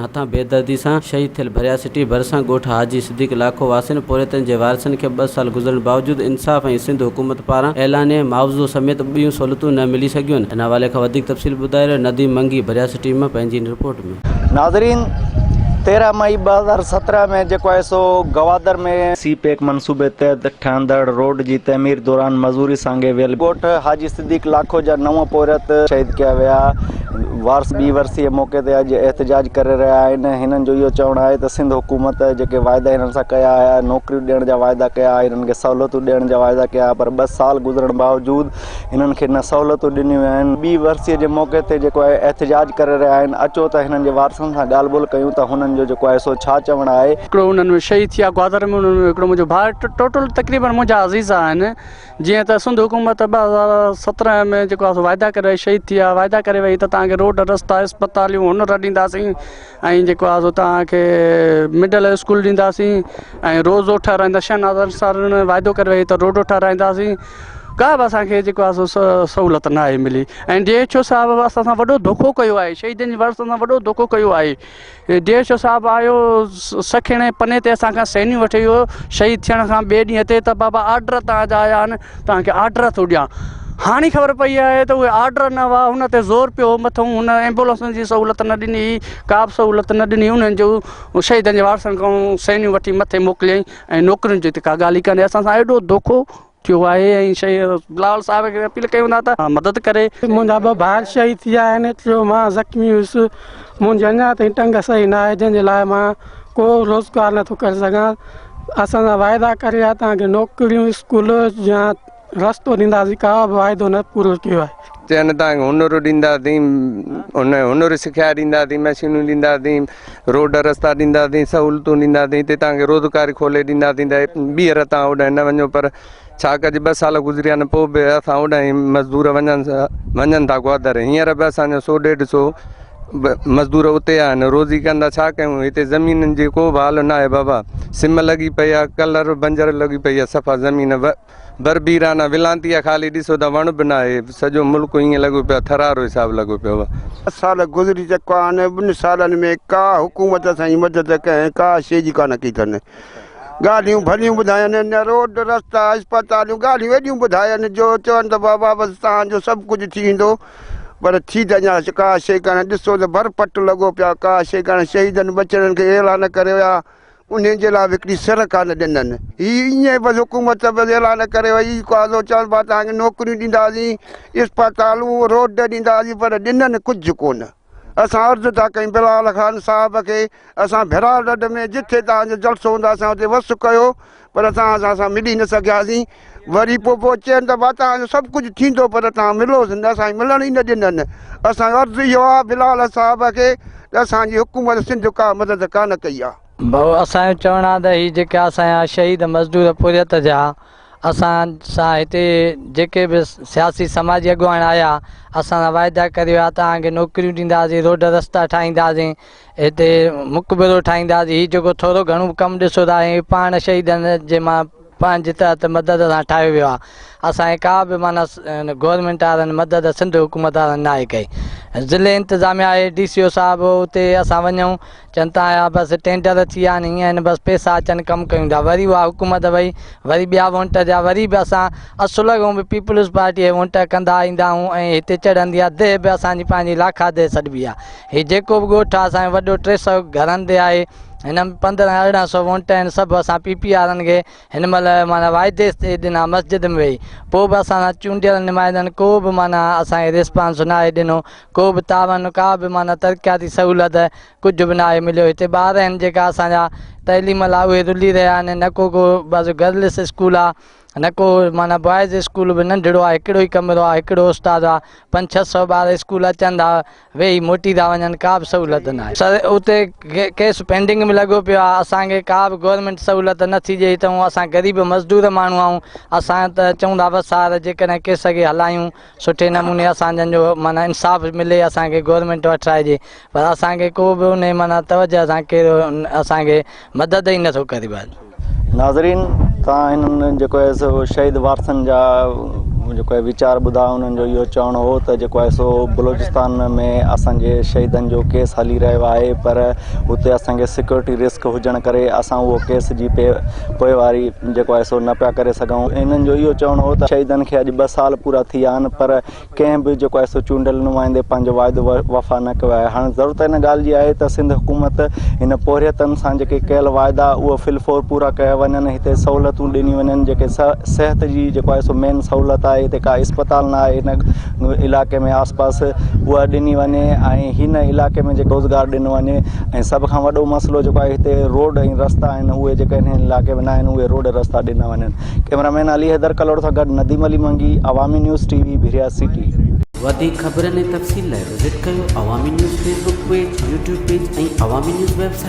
هٿان بيدردي سان شهيد ٿيل ڀريا سٽي ڀرسان ڳوٺ حاجي صديق لاکو واسين پورهيتن جي وارثن کي ٻه سال گذرڻ باوجود انصاف ۽ سنڌ حڪومت پاران اعلانيه معاوضو سميت ٻيون سهولتون نه ملي سگهيون ان حوالي کان وڌيڪ تفصيل ٻڌائي رهيو نديم منگي ڀريا سٽي مان پنهنجي هن رپورٽ ۾. ناظرين 13 مئي 2017 ۾ جيڪو آهي سو گوادر ۾، سي پيڪ منصوبي تحت ٺهندڙ روڊ جي تعمير دوران مزوري سانگي ويل ڳوٺ حاجي صديق لاکو جا نو پورهيت شهيد ڪيا ويا، وارث ٻي ورسي جي موقعي تي اڄ احتجاج ڪري رهيا آهن، هنن جو اهو چوڻ آهي ته سنڌ حڪومت جيڪي واعدا هنن سان ڪيا هيا، نوڪريون ڏيڻ جا واعدا ڪيا، هنن کي سهولتون ڏيڻ جا واعدا ڪيا پر ٻه سال گذرڻ باوجود هنن کي نه سهولتون ڏنيون ويون آهن، ٻي ورسي جي موقعي تي جيڪو آهي احتجاج ڪري رهيا آهن، اچو ته هنن جي وارثن سان ڳالهه ٻولهه ڪيون ته هنن جو جيڪو آهي سو ڇا چوڻ آهي. هڪڙو انهن ۾ شهيد ٿيا گوادر ۾ انهن ۾ هڪڙو منهنجو ڀاء ٽوٽل تقريبن منهنجا عزيز آهن جيئن ته سنڌ حڪومت 2017 ۾ جيڪو آهي سو واعدا ڪري وئي شهيد ٿي ويا واعدا ڪري وئي ته توهان کي روڊ رستا اسپتاليون هنر ڏينداسين ۽ جيڪو آهي سو توهان کي مڊل اسڪول ڏينداسين ۽ روزو ٺهرائيندا شهناز انصاري واعدو ڪري وئي ته روڊو ٺهرائينداسين ڪا به اسان کي جيڪو آهي سو سهولت نه آهي ملي ۽ ڊي ايڇ او صاحب اسان سان وڏو دوکو ڪيو آهي شهيدن جي وارثن سان وڏو دوکو ڪيو آهي ڊي ايڇ او صاحب آيو سکيڻي پني تي اسان کان سينيون وٺي ويو شهيد ٿيڻ کان ٻئي ڏينهن تي ته بابا آرڊر توهان جا آيا آهن توهان کي آرڊر ٿو ڏيان هاڻي خبر پئي آهي ته اهي آرڊر نه هئا هن تي زور پيو هو مٿئون هن ايمبولنسن جي سهولت نه ڏني هئي ڪا به سهولت نه ڏني انهن جو شهيدن جي وارثن کان سينيون وٺي مٿي موڪليائين ۽ نوڪرين جي ته ڪا ڳالهه ئي ڪانهي اسان سان ايڏو دوکو ٿيو آهي ۽ شهيد بلاول صاحب کي اپيل ڪيون ٿا ته مدد ڪري. منهنجا ٻه ڀائر شهيد ٿي ويا آهن ٽيون مان زخمي هيس منهنجي اڃا تائين ٽنگ صحيح نه آهي جنهن جي لاء مان ڪو روزگار نٿو ڪري سگهان اسان سان واعدا ڪري ويا توهان کي نوڪريون اسڪول يا رستو ڏينداسين ڪا به واعدو نه پورو ڪيو آهي. چين توهان کي هنر ڏينداسين ان هنر سکيا ڏينداسين مشينون ڏينداسين روڊ رستا ڏينداسين سهولتون ڏينداسين هتي توهان کي روزگار کولي ڏينداسين ته ٻيهر توهان اوڏانهن نه وڃو پر ڇا ڪجي ٻه سال گذري ويا آهن پوء به اسان اوڏانهن ئي مزدور وڃن وڃن ٿا گوادر هينئر به اسان جو سو ڏيڍ سو مزدور اتي آهن روزي ڪندا ڇا ڪيون هتي زمينن جي ڪو به حال نه آهي بابا سم لڳي پئي آهي ڪلر بنجر لڳي پئي آهي صفا زمين بر بيرانه ولانتي آ خالي ڏسو ته وڻ به ناهي سڄو ملڪ ائين لڳو پيو آ ٿرارو حساب لڳو پيو آ. ٻه سال گذري چڪا آهن ٻن سالن ۾ ڪا حڪومت اسان جي مدد ڪنهن ڪا شيء جي ڪانه ڪئي اٿن ڳالهيون ڀليون ٻڌاين نه روڊ رستا اسپتاليون ڳالهيون ايڏيون ٻڌاين جو چون ته بابا بس توهان جو سڀ ڪجهه ٿي ويندو پر ٿي ته اڃا ڪا شيء ڪانه ڏسو ته بر پٽ لڳو پيو آ ڪا شيء ڪانه شهيدن ٻچڙن کي اعلان ڪري ويا انهن جي لاء به هڪڙي سر ڪانه ڏنن. هي ائين بس حڪومت بس اعلان ڪري وئي ڪو چون پيا توهان کي نوڪريون ڏينداسين، اسپتالون، روڊ ڏينداسين پر ڏنن ڪجهه ڪونه. اسان عرض ٿا ڪيون بلال خان صاحب کي اسان ڀرار رڍ ۾ جٿي توهان جو جلسو هوندو اسان اتي وس ڪيو پر توهان اسان سان ملي نه سگهياسين وري پوء پوء چين ته ڀا توهان جو سڀ ڪجهه ٿيندو پر توهان ملوس نه اسان کي ملڻ ئي نه ڏنن. اسان جو عرض اهو آهي بلال صاحب کي ته اسان جي حڪومت سنڌ ڪا مدد ڪانه ڪئي آهي. ڀائو اسان جو چوڻ آ ته هي جيڪي اسان جا شهيد مزدور پورهيت جا اسان سان هتي جيڪي به سياسي سماجي اڳواڻ آيا اسان سان واعدا ڪري ويا توهان کي نوڪريون ڏينداسين روڊ رستا ٺاهينداسين هتي مقبرو ٺاهينداسين هي جيڪو ٿورو گهڻو ڪم ڏسو ٿا هي پاڻ شهيدن جي مان پنهنجي تحت مدد سان ٺاهيو ويو آهي اسان کي ڪا به معنيٰ گورنمينٽ وارن مدد سنڌ حڪومت وارن ناهي ڪئي ضلعي انتظاميا آهي ڊي سي او صاحب اتي اسان وڃون چون ٿا يا بس ٽينڊر ٿي ويا آهن هيئن آهن بس پيسا اچن ڪم ڪيون ٿا وري اها حڪومت وئي وري ٻيا وونٽ ٿيا وري به اسان اصل کان به پيپلز پارٽي کي وونٽ ڪندا ايندا آهيون ۽ هتي چڙهندي آهي ديهه به اسان جي پنهنجي لاکا ديهه سڏبي آهي هي جيڪو به ڳوٺ آهي اسان جو وڏو 300 گهرن تي آهي هن ۾ 15 18 سو وونٽ آهن سڀ اسان پي پي وارن کي هن مهل معنيٰ واعدي تي ڏنا مسجد ۾ ويهي پوء به اسان سان چونڊيل نمائندن ڪو به معنيٰ اسان کي ريسپانس ناهي ڏنو ڪو به تعاون ڪا به معنيٰ ترقياتي سهولت ڪجهه به ناهي مليو هتي ٻار آهن جيڪا اسان جا تعليم لاء اهي رلي رهيا آهن نه ڪو ڪو بس گرلس اسڪول آ نه ڪو معنيٰ بوائز اسڪول به ننڍڙو آ هڪڙو ئي ڪمرو آ هڪڙو استاد آ پنج ڇهه سو ٻار اسڪول اچن ٿا ويهي موٽي ٿا وڃن ڪا به سهولت ناهي. سر اتي ڪيس پينڊنگ ۾ لڳو پيو آ اسان کي ڪا به گورنمينٽ سهولت نه ٿي ڏئي ته اسان غريب مزدور ماڻهو آهيون اسان ته چئون ٿا بس سار جيڪڏهن ڪيس کي هلايون سٺي نموني اسان جن جو معنيٰ انصاف ملي اسان کي گورنمينٽ وٺرائجي پر اسان کي ڪو به انهي معنيٰ توجه سان ڪير اسان کي مدد ئي نٿو ڪري بس. ناظرين توهان هنن جيڪو آهي سو شهيد وارثن جا جيڪو آهي ويچار ٻڌا انهن جو اهو چوڻ هو ته جيڪو آهي سو بلوچستان ۾ اسان جي شهيدن جو ڪيس هلي رهيو آهي پر اتي اسان کي سيڪيورٽي رسڪ هجڻ ڪري اسان اهو ڪيس جي پوئواري جيڪو آهي سو نه پيا ڪري سگهون انهن جو اهو چوڻ هو ته شهيدن کي اڄ ٻه سال پورا ٿي ويا آهن پر ڪنهن به جيڪو آهي سو چونڊيل نمائندي پنهنجو واعدو وفا نه ڪيو آهي هاڻ ضرورت ان ڳالهه جي آهي ته سنڌ حڪومت هن پورهيتن سان جيڪي ڪيل واعدا اهي في الفور پورا ڪيا وڃن هتي سهولتون ڏنيون وڃن جيڪي صحت جي جيڪو آهي سو مين سهولت آهي هتي ڪا اسپتال نه آهي هن علائقي ۾ آس پاس اها ڏني وڃي ۽ هن علائقي ۾ جيڪو روزگار ڏنو وڃي ۽ سڀ کان وڏو مسئلو جيڪو آهي هتي روڊ ۽ رستا آهن اهي جيڪي هن علائقي ۾ نه آهن اهي روڊ رستا ڏنا وڃن ڪئميرا مين علي حيدر ڪلوڙ سان گڏ Nadeem Ali Mangi, Awami news T V, Bhiria city. وڌيڪ خبرن ۽ تفصيل لاء وزٽ ڪيو Awami news Facebook page, YouTube page ۽ Awami news website.